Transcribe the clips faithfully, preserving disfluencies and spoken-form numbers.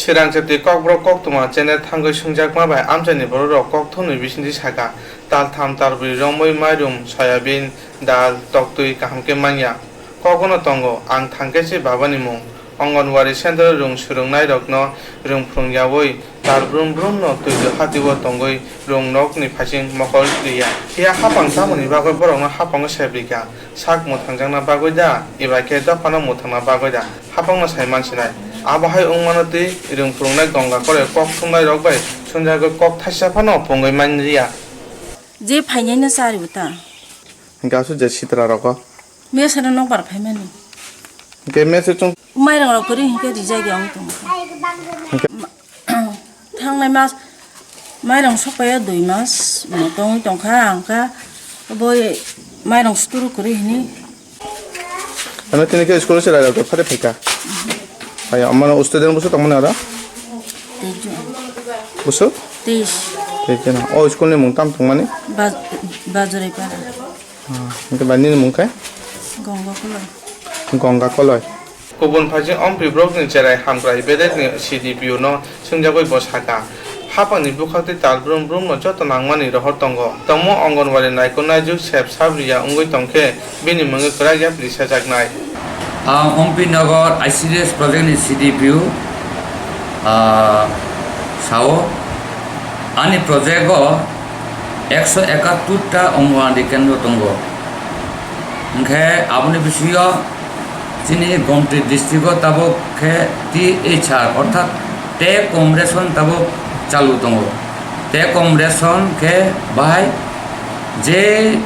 Sirang Chepti Kokborok koktwma channel thangwi swngjakma bai amchaini borokrok kok thumni bisingtwi sakha, taltham talbrwi romwi mairum, soyabin, dal, toktwi kaham khe manya. Kogono tongo, ang thangkhe se babani mung. Anganwadi center rung swrwngnairokno rung phwrwngyaui tal brum brumno twido hatio tongwi rung nokni phaising mokol riya. Phiya hapang tamoni bagwi borokno hapango sep rikha? Sak mwthangjakna bagwi da, eba khe dophano mwthangna bagwi da? Hapangno sai mansinai. Abo hai wngmano twi rung phwrwngnai Gonga Koloi kok thumnairok bai swngjagwi kok thaisa phano pungwi man riya. Je phainaino charibo ta. Hingke aswk je sitra rogo. Mesa no nokbar phaimani. Hingke mesa chwng. Mairang rok kwrwi hingke rijak ya wng tong. Hingke. Thangnai mas mairang sokpaiya dui mas no tongwi tongkha, angkha boi mairang suturu kwrwi hini. Ano tini ke school se raida to phare phaika. Aya amano student busu tongmani aro. Tejo. Busu? Teis. Tejo na. O school ni mung tam tongmani? Baj-, Bajorepara. Ah, hingke bai nini mung khe? Gonga Koloi. Gonga Koloi. Kubun phaising Ompi brokni cherai hamkrai bedekni C D P O no swngjagwi bo sakha, hapangni bwkhaktwi tal brum brumno joto nangmani rohor tongo. Tongmung Anganwadi naikolnai juk sep sab riya wngwi tongkhe bini mungwi kwrak yapri sajaknai. Ang Ompi Nagar I C D S project ni C D P O, ah, sao, ani project o ekso ekattur ta Anganwadi kendro tongo. Hingkhe aboni bisingo chini Gomti district o tabuk khe T H R orthat take home ration tabuk chalu tongo. Take home ration khe bahai je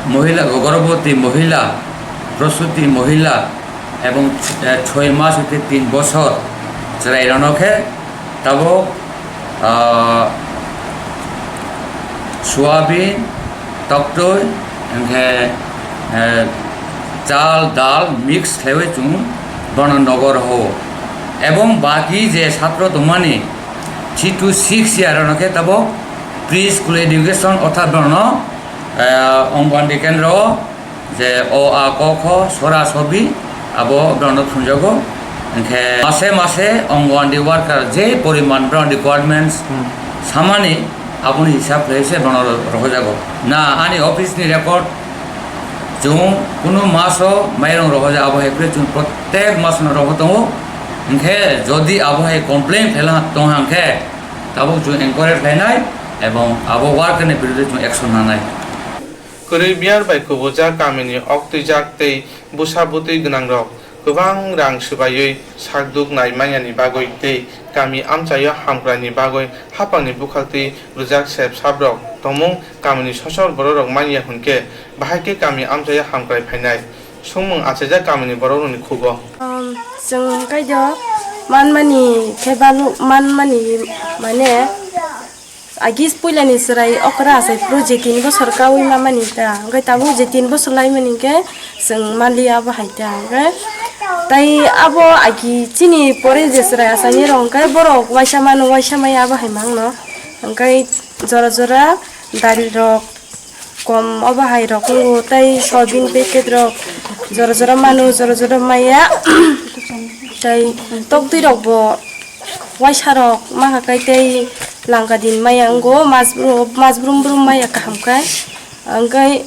mohila, gorbhoboti mohila, prosuti mohila ebong, eh, choi mas hoite tin bosor chwrairokno khe tabuk, ah, soyabin, toktwi, hingkhe, eh, chal, dal mix khlaiwi chwng bono nogo rohoro. Ebong baki je satro tongmani three to six year rokno khe tabuk pre-school education orthat bono, eh, Anganwadi kendro je o, a, ko, kho, sora, sobi, abo borokno phunjago. Hingkhe mase mase Anganwadi worker je poriman borokni requirements Hmm. samani, aboni hisab khlai se borokno rohorjago. Na ani office ni record, chwng kunu maso mairung rohorja, abo hai khe chwng protek masono rohor tongo. Hingkhe jodi abo hai complain khlaina tongha hingkhe, tabuk chwng enquiry khlainai ebong abo worker ni birude chwng action nanai. Kwrwi biyar bai kubujak kamini oktwijak tei bwsa bwtwi gwnangrok kwbang rang swbaiwi sakduk nai manyani bagwi tei kami amchaio hamkraini bagwi hapangni bwkhaktwi rwjak sep saprok tongmung kamini sosor bororok manya hwnkhe bahai khe kami amchaio hamkrai phainai. Swngmung achaijak kamini bororokni khugo. Um, chwng kaido manmani khe balu manmani mane Agi puilani chwrai okra achai phuru je tin bosor kaui mamani ta, hwnkhe tabuk je tin bosor laimani hwnkhe chwng manliya abo hai ta, hwnkhe tai abo agi chini pore je chwrai achainai rok hwnkhe borok waisa mano, waisa maya abo hai mangno, hwnkhe jora jora dali rok kom obo hai rok wngo, tei soybean packet rok jora jora mano, jora jora maya, tei toktwi rok bo. Waisa rok maha kai tei langka din maya wngo, mas brum, mas brum brum maya kaham kai. Hwnkhe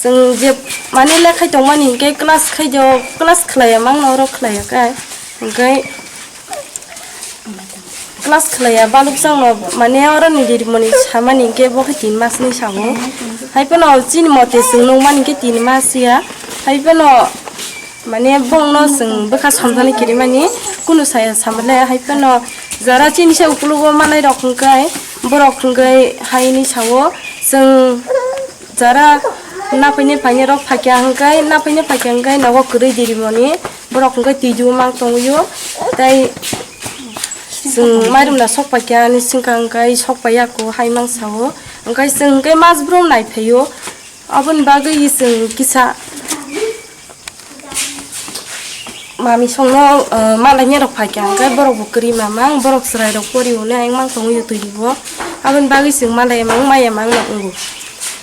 chwng je mane lekhai tongmani hwnkhe class khai do, class khlaiya mangno oro khlaiya kai. Hwnkhe class khlaiya balukchangno mane oroni rirmoni samani hwnkhe bo khe tin masni sao. Hai phano chini mote chwng nukmani hwnkhe tin mas ya. Hai phano Mane bongno chwng bwkha somjani kirimani kunu saya samale, hai phano jara chini se ukulugo manai rok hwnkhe borok hwnkhe haini sao chwng jara naphini phaini rok phakya hwnkhe, naphini phakya hwnkhe nogo kwrwi dirimoni borok hwnkhe twidu mang tongwio tei chwng mairum na sok paikya ani swngkha hwnkhe sok paiya kho hai mang sao hwnkhe chwng hwnkhe mas brum nai phaio. Aboni bagwi chwng kisa mami songno, uh, malainai rok phaikha hwnkhe borok bo kwrwi mamang, borok chwrai rok pori hwnwi ayang mang tongwi twi bo. Aboni bagwi chwng malai mang maya mang no wngo.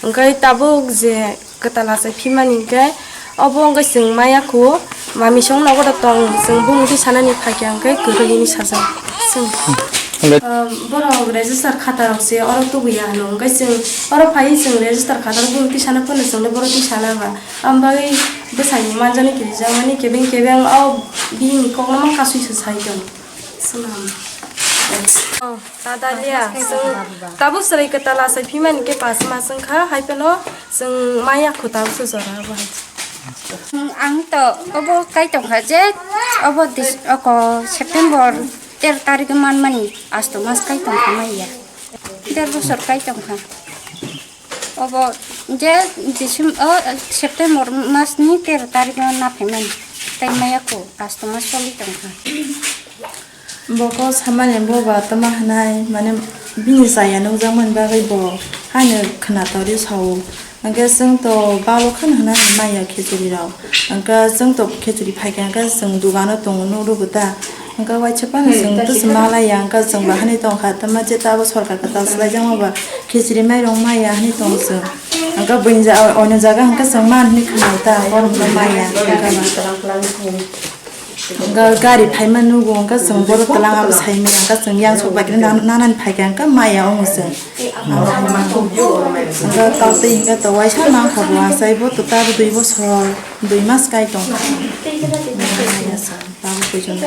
Hwnkhe tabuk je kwtal achai phimani hwnkhe obo hwnkhe chwng maya kho mami song nogo da tong chwng bumungtwi sanani phaikha hwnkhe kwrwi hwnwi sajak. Chwng, um, borok register khata rok se oro tubuya hwno, hwnkhe chwng oro phaiwi chwng register khata rok bini tisana phano chwngno borok tisana ba. Aboni bagwi bwsai manjani kirijak mani kebeng kebeng o bihikni kokno ma kasui se sai tongo. Chwng ham. Oh, ta dalia, chwng tabuk chwrai kwtal achai phimani khe pass mas wngkha, hai phano chwng maya kho tabuk se jora abo hai. Ang to obo kai tongkha je obo dis-, oko September tero tarikh manmani asto mas kai tongkha maya. Der bosor kai tongkha. Obo je Decem-, o September masni tero tarikh o naphaimani. Tai maya kho asto mas choli tongkha. Boko samani bo ba tama hwnai, mane bini chaya nukjakmani bagwi bo haino khwnatorwi sao. Hwnkhe chwng to balo kheno hwnani maya khichuri rok. Hwnkhe chwng to khichuri phaikha hwnkhe chwng dugano tongo nukgo ta. Hwnkhe waisa phano chwng twi se malaiya, hwnkhe chwng ba hani tongkha tama je tabo sorkar kwtal swlaijakma ba khichuri mairok maya hani tong chwng. Hwnkhe buini ja-, oino jaga hwnkhe chwng man hwnwi khwnao ta, borok no maya hwnkhe ba. Hwnkhe gari phaima nugo, hwnkhe chwng boro twlang abo saimaya, hwnkhe chwng yang sok bai khe nang-, nanani phaikha, hwnkhe maya wngo chwng. Hwnkhe tei hwnkhe to waisa mankha bo, achai bo to tabuk dui bosor, dui mas kai tongkha. Maya chwng tabuk buijon.